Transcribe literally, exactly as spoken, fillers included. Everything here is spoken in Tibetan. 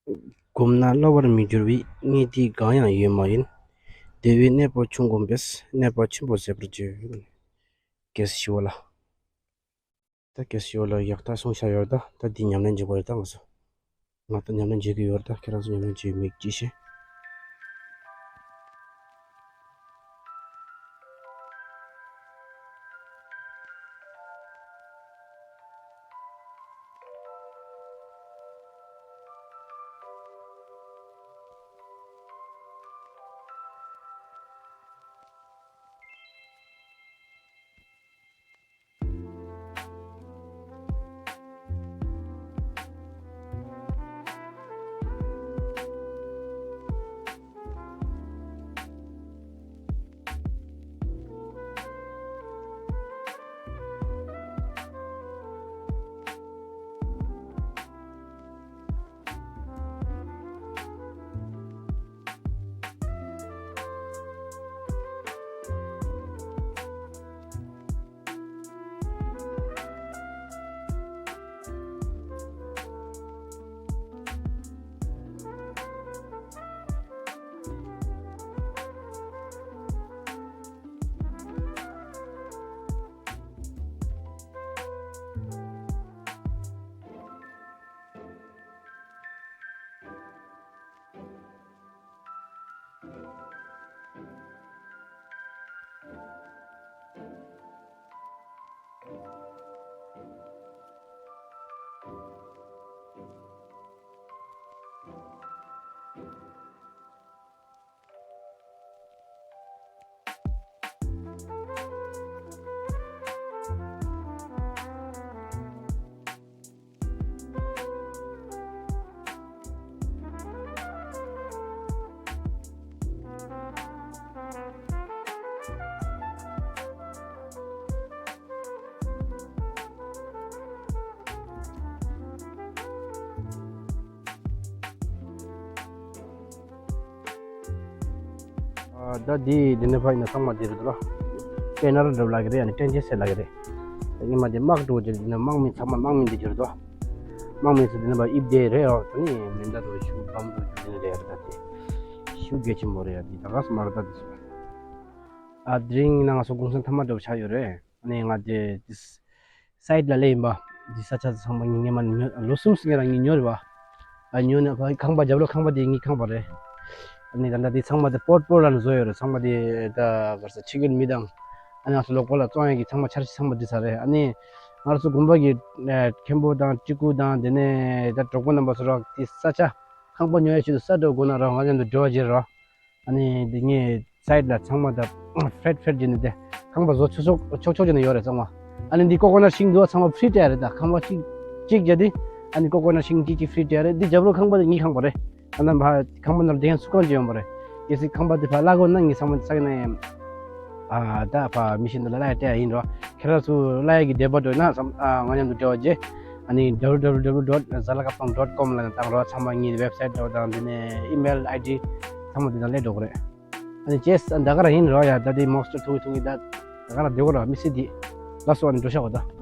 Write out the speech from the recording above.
བསྒོམས་ན་སླ་བར་མི་འགྱུར་བའི། གནད་འདི་གང་ཡང་ཡོད་མ་ཡིན། དེ་བས་གནད་པོ་ཆུང་བསྒོམས་པས། གནད་པ་ཆེན་པོ་ཟད་པར་བྱེད། རྒྱལ་སྲས་ཞི་བ་ལྷ། ད་རྒྱལ་སྲས་ཞི་བ་ལྷ་ཡག་ཐག་སོང་ཤར་ཡོད་རེད། ད་ད་འདི་ཉམས་ལེན་བྱེད་དགོས་རེད། ད་ང་ཚོ། ང་ད་ཉམས་ལེན་བྱེད་ཀྱི་ཡོད་རེད། ད་ཁྱེད་རང་ཚོ་ཉམས་ལེན་བྱེད་མི་ཅི་ཤེས། ཨ། ད་འདི་འདི་ནས་ཕར་ཡིན་ན་ཚང་མ་འདི་རེད་འདུག་ར། སྤེན་ནར་འགྲོ་ལབ་ཀྱི་རེད། ཨ་ནི་སྤྲིན་ཆེན་ཟེར་ལབ་ཀྱི་རེད། ད་སྔོན་མ་འདི་དམག་འགྲོ་རྒྱུ་འདི་ནས་དམག་མི་ཚང་མ་དམག་མི་འདི་གྱུར་འདུག་དམག་མི་ཚོ་འདི་ནས་ཕར་ཡིབ་བསྡད་རེད། ཨོ། ད་ནི་མེ་མདའ་འགྲོ་ཤུགས་བམ་འགྲོ་རྒྱུ་འདི་ནས་རེད་ཡ། ད་དེ་ཤུགས་གལ་ཆེན་པོ་རེད་ཡ། འདི་ད་ག་སུ་མ་རེད། ད་འདི་སུ། ཨ། དེ་རིང་ཡིན་ན་ང་ཚོ་གུང་སེང་ཐ་མ་འགྲོ་ཆགས་ཡོད་རེད། ཨ་ནི་ང་དེ་དེ་སའིཌ་ལ་སླེབས་ཡིན་པ། འདི་ས་ཆ་ཚང་མ་ངས་སྔོན་མ་ཉོ། ལོ་གསུམ་སྔོན་ལ་ངས་ཉོས་རེད་པ། ཨ། ཉོས་ནས་ཁང་པ། རྒྱབ་ལོགས་ཁང་པ་དེ་ངའི་ཁང་པ་རེད། ཨ་ནི་ད་ལྟ་འདི་ཚང་མ་དེ་པོཊ་པོཊ་ལ་བཟོས་ཡོད་རེད། ཚང་མ་དེ་ད་ག་རེ་ཟེར། ཕྱི་རྒྱལ་མི་དང་། ཨ་ནི་ང་ཚོ་ལོ་ཀལ་ལ་བཙོང་ཡག་གི་ཚང་མ་འཆར་གཞི་ཚང་མ་འགྲིག་ཚར་རེད། ཨ་ནི་ང་ཚོ་དགོན་པ་གི་ཨ་མཁན་པོ་དང་སྤྲུལ་སྐུ་དང་དེ་ནས་ད་གྲོགས་པོ་རྣམ་པ་ཚོ་ར་དེ་ས་ཆ་ཁང་པ་ཉོ་ཡག་ཆེད་དུ་ས་འགྲོ་དགོས་ན་ར་ང་མཉམ་དུ་འབྲེལ་བ་བྱེད་རོགས། ཨ་ནི་འདི་ངའི་སའིཌ་ལ་ཚང་མ་ད་ཕེཊ་ཕེཊ་བྱས་ནས་དེ་ཁང་པ་བཟོ་ཆོག་ཆོག་ཆོག་ཆོག་བྱས་ནས་ཡོད་རེད་ཚང་མ། ཨ་ནི་འདི་ཀོ་ཀོ་ནཊ་ཤིང་འདུག་ཚང་མ་ཕི་རི་སྤྲད་རེད། ད་ཁང་པ་གཅིག་གཅིག་བརྒྱབ་དེ། ཨ་ནི་ཀོ་ཀོ་ནཊ་ཤིང་གཅིག་གཅིག་ཕི་རི་སྤྲད་རེད། འདི་རྒྱབ་ལོགས་ཁང་པ་དེ་ངའི་ཁང་པ་རེད། ཨ་ནི་ཕར་ཁང་པ་ནང་ལ་དེ་ཡང་ཚུགས་ཁང་ཅིག་ཡོད་མ་རེད། གལ་སྲིད་ཁང་པ་དེ་ཕར་གླ་དགོས་ན་ངས་ཚང་མ་ས་གནས་ཨ་ད་ཕར་མི་ཤིན་དུ་ལ་གླ་ཡག་སྤྲད་ཡག་ཡིན་རོགས། ཁྱེད་རང་ཚོ་གླ་ཡག་གི་འདོད་པ་འདྲ་ཡོད་ན་ཚང་ཨ་ང་མཉམ་དུ་འབྲེལ་བ་བྱེད། ཨ་ནི་www dot zalakaptang dot com ལ་བཏང་རོགས། ཚང་མ་ངའི་ཝེབ་སའིཊ་འདྲ་བོ་དང་དེ་ནས་ཨི་མེལ་ཨའི་ཌི་ཚང་མ་དེ་དང་སླེབས་འགྲོ་གི་རེད། ཨ་ནི་ཅེས་ད་ག་རང་ཡིན་རོགས་ཡ། ད་དེ་མོན་སི་ཊར་ཐུག་གི་ཐུག་གི་ད་ད་ག་རང་བསྡད་གོ་རོགས། མི་སྲིད་དེ་ལགས་སོ། ཨ་ནི་འགྲོ་ཤག་གོ་ད།